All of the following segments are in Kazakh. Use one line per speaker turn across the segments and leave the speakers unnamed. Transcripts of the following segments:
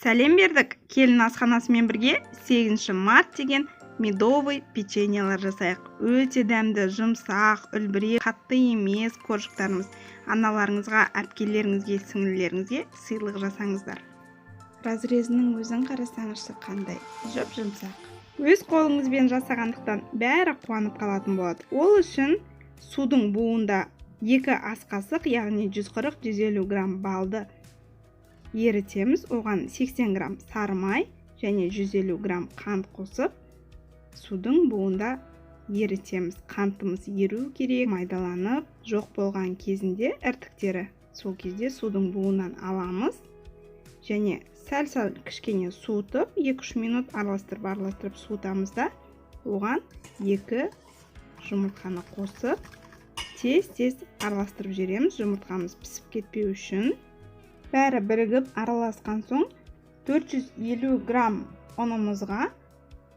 Сәлем бердік. Келін асханасымен бірге 8 март деген медовый печеньелер жасайық. Өте дәмді, жұмсақ, үлбірек, қатты емес коржиктарымыз. Аналарыңызға, әпкелеріңізге, сіңлілеріңізге сыйлық жасаңыздар. Разрезінің өзін қарасаңызшы қандай жұп-жұмсақ. Өз қолыңызбен жасағандықтан бәрі қуанып қалатын болады. Ол үшін судың буында 2 ас қасық, яғни 140-150 грамм балды ерітеміз. Оған 80 грамм сары май және 150 грамм қант қосып, судың буында ерітеміз. Қантымыз еру керек, майдаланып жоқ болған кезінде іртіктері, сол кезде судың буынан аламыз және сәл-сәл кішкене суытып, 2-3 минут араластырып суытамыз да, оған 2 жұмыртқаны қосып, тез-тез араластырып жібереміз, жұмыртқамыз пісіп кетпеу үшін. Бәрі бірігіп араласқан соң 450 грамм ұнымызға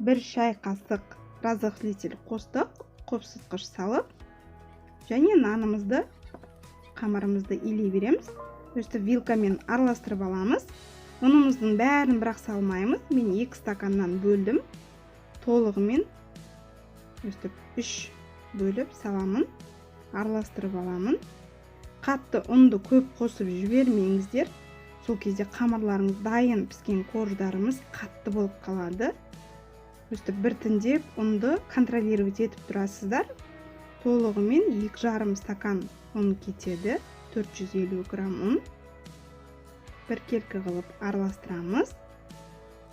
1 шай қасық разрыхлитель қостық, қопсытқыш салып, және нанымызды, қамырымызды илей береміз. Өстіп вилкамен араластырып аламыз. Ұнымыздың бәрін бірақ салмаймыз. Мен 2 стаканнан бөлдім. Толығымен өстіп 3 бөліп саламын. Араластырып аламын. Қатты ұнды көп қосып жібермеңіздер. Сол кезде қамырларыңыз дайын піскен корждарымыз қатты болып қалады. Өстіп біртіндеп ұнды контролировать етіп тұрасыздар. Толығымен 2,5 стакан ұн кетеді. 450 грамм ұн. Біркелкі қылып араластырамыз.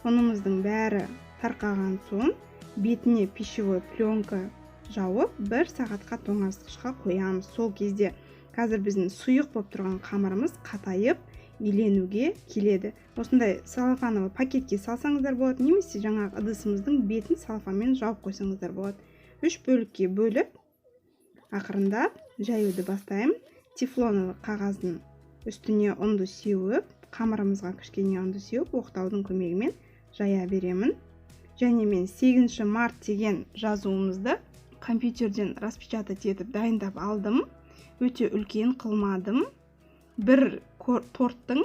Ұнымыздың бәрі тарқаған соң бетіне пищевой пленка жауып, 1 сағатқа тоңазытқышқа қоямыз. Сол кезде қазір біздің сұйық болып тұрған қамырымыз қатайып, иленуге келеді. Осындай целлофановый пакетке салсаңыздар болады, немесе жаңағы ыдысымыздың бетін целлофанмен жауып қойсаңыздар болады. 3 бөлікке бөліп, ақырындап жаюды бастаймын. Тефлоновый қағаздың үстіне ұнды сеуіп, қамырымызға кішкене ұнды сеуіп, оқтаудың көмегімен жая беремін. Және мен 8 март деген жазуымызды компьютерден распечатать етіп дайындап алдым. Өте үлкен қылмадым. Бір торттың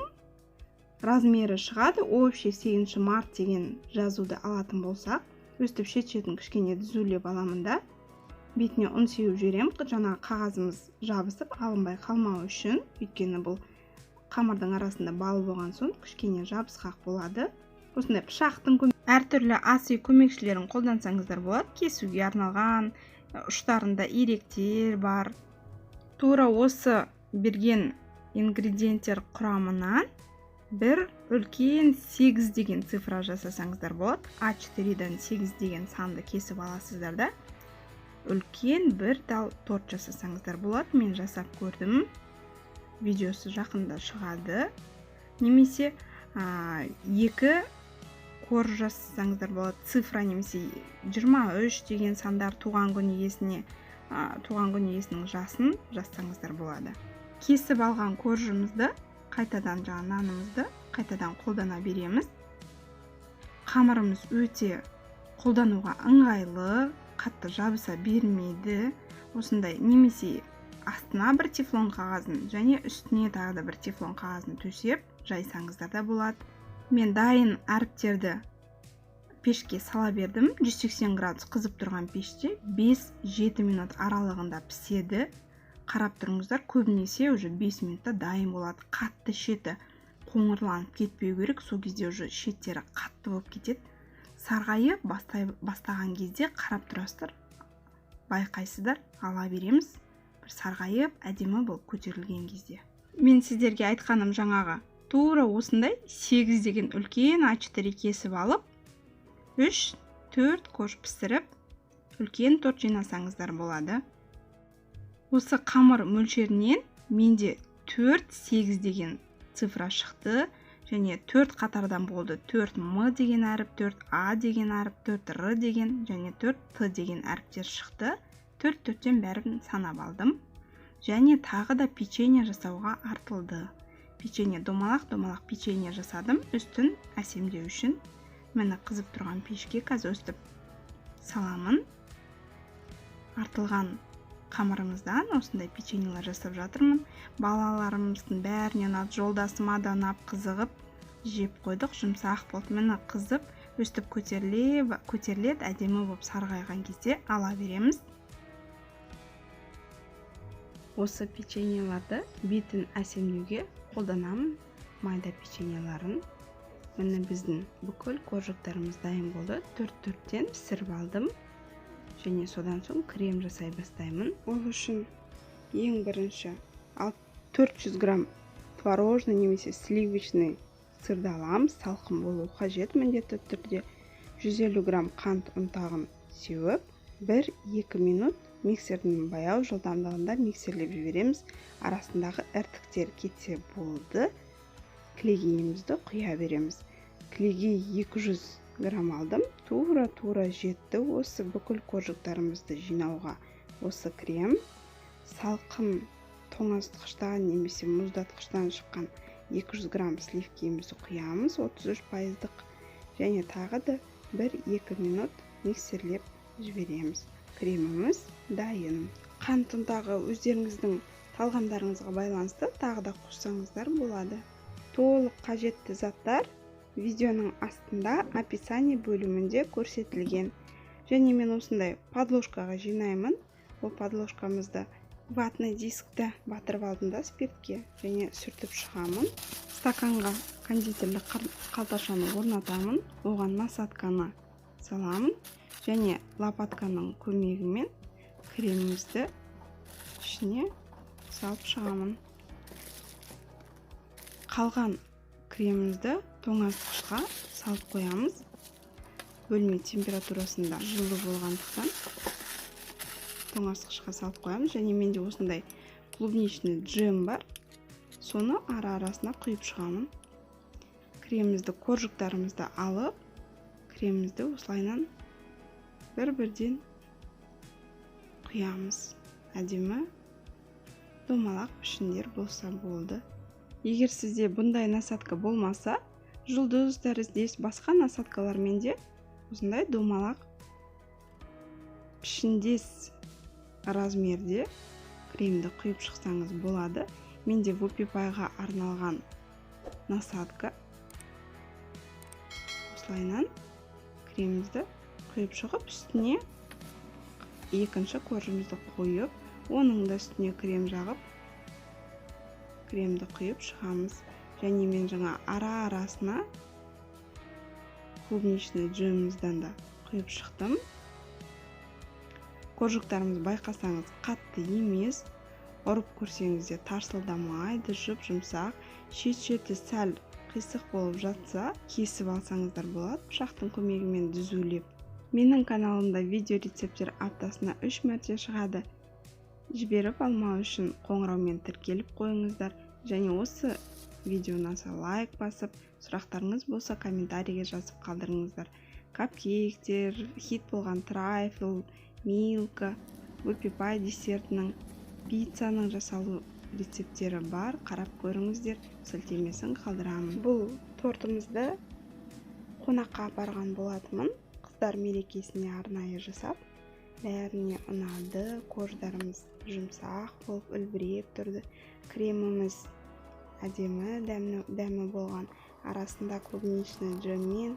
размері шығады. Общий 8 март деген жазуды алатын болсақ, өстіп шет-шетін кішкене түзулеп аламын да, бетіне ұн сеуіп жіберемін. Жаңағы қағазымыз жабысып алынбай қалмау үшін, өйткені бұл қамырдың арасында бал болған соң кішкене жабысқақ болады. Осындай пышақтың әртүрлі ас үй көмекшілерін қолдансаңыздар болады. Кесуге арналған ұштарында иректер бар. Тура осы берген ингредиенттер құрамынан бір үлкен 8 деген цифра жасасаңыздар болады. А четыредан 8 деген санды кесіп аласыздар да, үлкен бір дал торт жасасаңыздар болады. Мен жасап көрдім, видеосы жақында шығады. Немесе, 2 кор жасасаңыздар болады. Цифра немесе 23 деген сандар туған күн иесіне, туған күн иесінің жасын жазсаңыздар болады. Кесіп алған коржымызды қайтадан, жаңа нанымызды қайтадан қолдана береміз. Қамырымыз өте қолдануға ыңғайлы, қатты жабыса бермейді. Осындай немесе астына бір тефлон қағазын және үстіне тағы да бір тефлон қағазын төсеп жайсаңыздар да болады. Мен дайын әріптерді пешке сала бердім. 180 градус қызып тұрған пеште 5-7 минут аралығында піседі. Қарап тұрыңыздар, көбінесе уже 5 минутта дайын болады. Қатты шеті қоңырланып кетпеу керек, сол кезде уже шеттері қатты болып кетеді. Сарғайып бастаған кезде қарап тұрасыздар, байқайсыздар, ала береміз. Бір сарғайып әдемі болып көтерілген кезде. Мен сіздерге айтқаным жаңағы тура осындай 8 деген үлкен А4 кесіп алып, 3-4 корж пісіріп, үлкен торт жинасаңыздар болады. Осы қамыр мөлшерінен менде 4-8 деген цифра шықты. Және 4 қатардан болды. 4 М деген әріп, 4 А деген әріп, 4 Р деген және 4 Т деген әріптер шықты. 4 төрттен бәрін санап алдым. Және тағы да печенье жасауға артылды. Печенье домалақ-домалақ печенье жасадым, үстін әсемдеу үшін. Міне қызып тұрған пешке қазір өстіп саламын. Артылған қамырымыздан осындай печеньелер жасап жатырмын. Балаларымыздың бәріне ұнады, жолдасыма да ұнап, қызығып Жеп қойдық, жұмсақ болды. Міне, қызып өстіп көтеріледі, әдемі болып сарғайған кезде ала береміз. Осы печеньеларды бетін әсемдеуге қолданамын, майда печеньеларын. Міне, біздің бүкіл коржиктарымыз дайын болды. Төрт-төрттен пісіріп алдым. Және содан соң крем жасай бастаймын. Ол үшін ең бірінші 400 грамм творожный немесе сливочный сырды аламыз. Салқын болуы қажет міндетті түрде. 150 грамм қант ұнтағын сеуіп, 1-2 минут миксердің баяу жылдамдығында миксерлеп жібереміз. Арасындағы іртіктер кетсе болды. Кілегейімізді құя береміз. Кілегей 200 грамм алдым. Тура-тура жетті осы бүкіл коржиктарымызды жинауға. Осы крем салқын тоңазытқыштан немесе мұздатқыштан шыққан 200 грамм сливкемізді құямыз, 33%-дық, және тағы да 1-2 минут миксерлеп жібереміз. Креміміз дайын. Қант ұнтағы өздеріңіздің талғамдарыңызға байланысты тағы да қоссаңыздар болады. Толық қажетті заттар видеоның астында описание бөлімінде көрсетілген. Және мен осындай подложкаға жинаймын. Ол подложкамызды ватный дискті батырып алдым да спиртке және сүртіп шығамын. Стаканға кондитерлік қалташаны орнатамын, оған насадканы саламын және лопатканың көмегімен кремімізді ішіне салып шығамын. Қалған кремімізді тоңазытқышқа салып қоямыз. Бөлме температурасында жылы болғандықтан тоңазытқышқа салып қоямыз. Және менде осындай клубничный джем бар, соны ара-арасына құйып шығамын. Кремімізді, коржиктарымызды алып, кремімізді осылайынан бір-бірден құямыз. Әдемі домалақ пішіндер болса болды. Егер сізде бұндай насадка болмаса, жұлдыз тәріздес басқа насадкалармен де осындай домалақ пішіндес размерде кремді құйып шықсаңыз болады. Менде вупи-пайға арналған насадка. Осылайынан кремімізді құйып шығып, үстіне екінші коржымызды қойып, оның да үстіне крем жағып, кремді құйып шығамыз. Және мен жаңа ара-арасына клубничный джемімізден де құйып шықтым. Коржиктарымыз байқасаңыз қатты емес, ұрып көрсеңіз де тарсылдамайды, жұп-жұмсақ. Шет-шеті сәл қисық болып жатса, кесіп алсаңыздар болады пышақтың көмегімен түзулеп. Менің каналымда видео рецепттер аптасына 3 мәрте шығады. Жіберіп алмау үшін қоңыраумен тіркеліп қойыңыздар. Және осы видео ұнаса лайк басып, сұрақтарыңыз болса комментарийге жазып қалдырыңыздар. Капкейктер, хит болған трайфл, милка, вупи-пай десертінің, пиццаның жасалу рецепттері бар, қарап көріңіздер, сілтемесін қалдырамын. Бұл тортымызды қонаққа апарған болатынмын. Қыздар мерекесіне арнайы жасап, бәріне ұнады. Корждарымыз жұмсақ болып үлбіреп тұрды. Креміміз әдемі дәмі болған. Арасында клубничный джеммен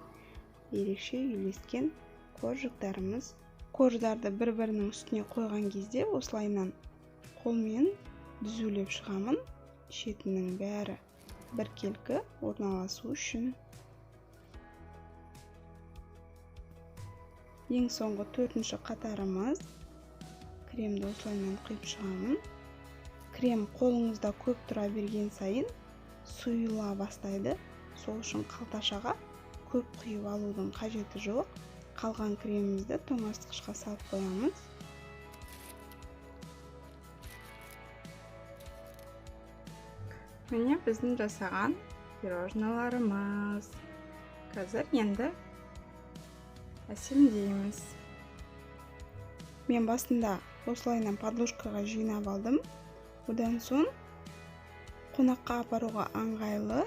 ерекше үйлескен коржиктарымыз. Корждарды бір-бірінің үстіне қойған кезде осылайынан қолмен түзулеп шығамын. Шетінің бәрі біркелкі орналасу үшін. Ең соңғы төртінші қатарымыз. Кремді осылайынан құйып шығамын. Крем қолыңызда көп тұра берген сайын сұйыла бастайды. Сол үшін қалташаға көп құйып алудың қажеті жоқ. Қалған кремімізді тоңазытқышқа салып қоямыз. Міне біздің жасаған пирожныйларымыз. Қазір енді әсемдейміз. Мен басында осылайынан подложкаға жинап алдым. Одан соң қонаққа апаруға ыңғайлы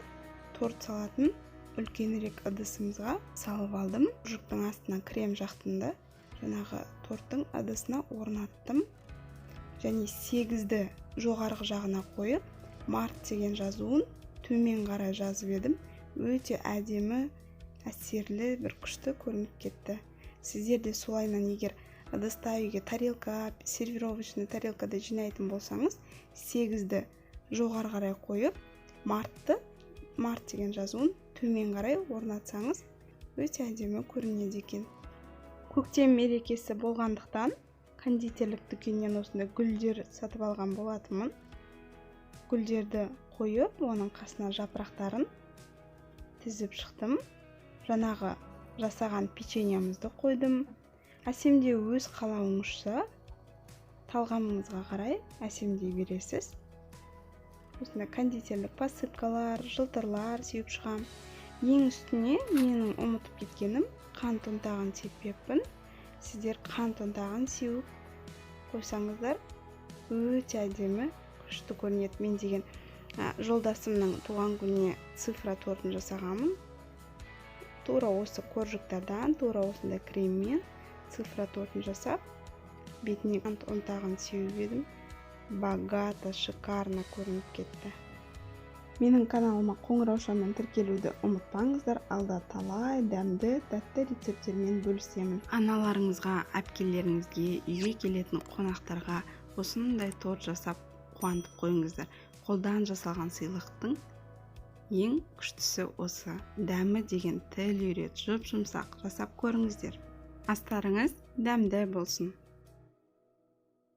торт салатын үлкенірек ыдысымызға салып алдым. Коржиктің астына крем жақтым да, жаңағы торттың ыдысына орнаттым. Және 8-ді жоғарғы жағына қойып, март деген жазуын төмен қарай жазып едім. Өте әдемі, әсерлі, бір күшті көрініп кетті. Сіздер де солайынан, егер ыдыста, үйге тарелка, сервировочный тарелкада жинайтын болсаңыз, 8-ді жоғары қарай қойып, мартты, март деген жазуын төмен қарай орнатсаңыз, өте әдемі көрінеді екен. Көктем мерекесі болғандықтан кондитерлік дүкеннен осындай гүлдер сатып алған болатынмын. Гүлдерді қойып, оның қасына жапырақтарын тізіп шықтым. Жаңағы жасаған печеньемізді қойдым. Әсемдеу өз қалауыңызша, талғамыңызға қарай әсемдей бересіз. Осындай кондитерлік посыпкалар, жылтырлар сеуіп шығам. Ең үстіне менің ұмытып кеткенім, қант ұнтағын сеппеппін. Сіздер қант ұнтағын сеуіп қойсаңыздар, өте әдемі, күшті көрінеді. Мен деген жолдасымның туған күніне цифра тортын жасағанмын. Тура осы коржиктардан, тура осындай креммен цифра тортын жасап, бетіне қант ұнтағын сеуіп едім. Богато, шикарно көрініп кетті. Менің каналыма қоңыраушамен тіркелуді ұмытпаңыздар. Алда талай дәмді, тәтті рецепттермен бөлісемін. Аналарыңызға, әпкелеріңізге, үйге келетін қонақтарға осындай торт жасап қуантып қойыңыздар. Қолдан жасалған сыйлықтың ең күштісі осы. Дәмі деген тіл үйрет, жұп-жұмсақ, жасап көріңіздер. Астарыңыз дәмді болсын.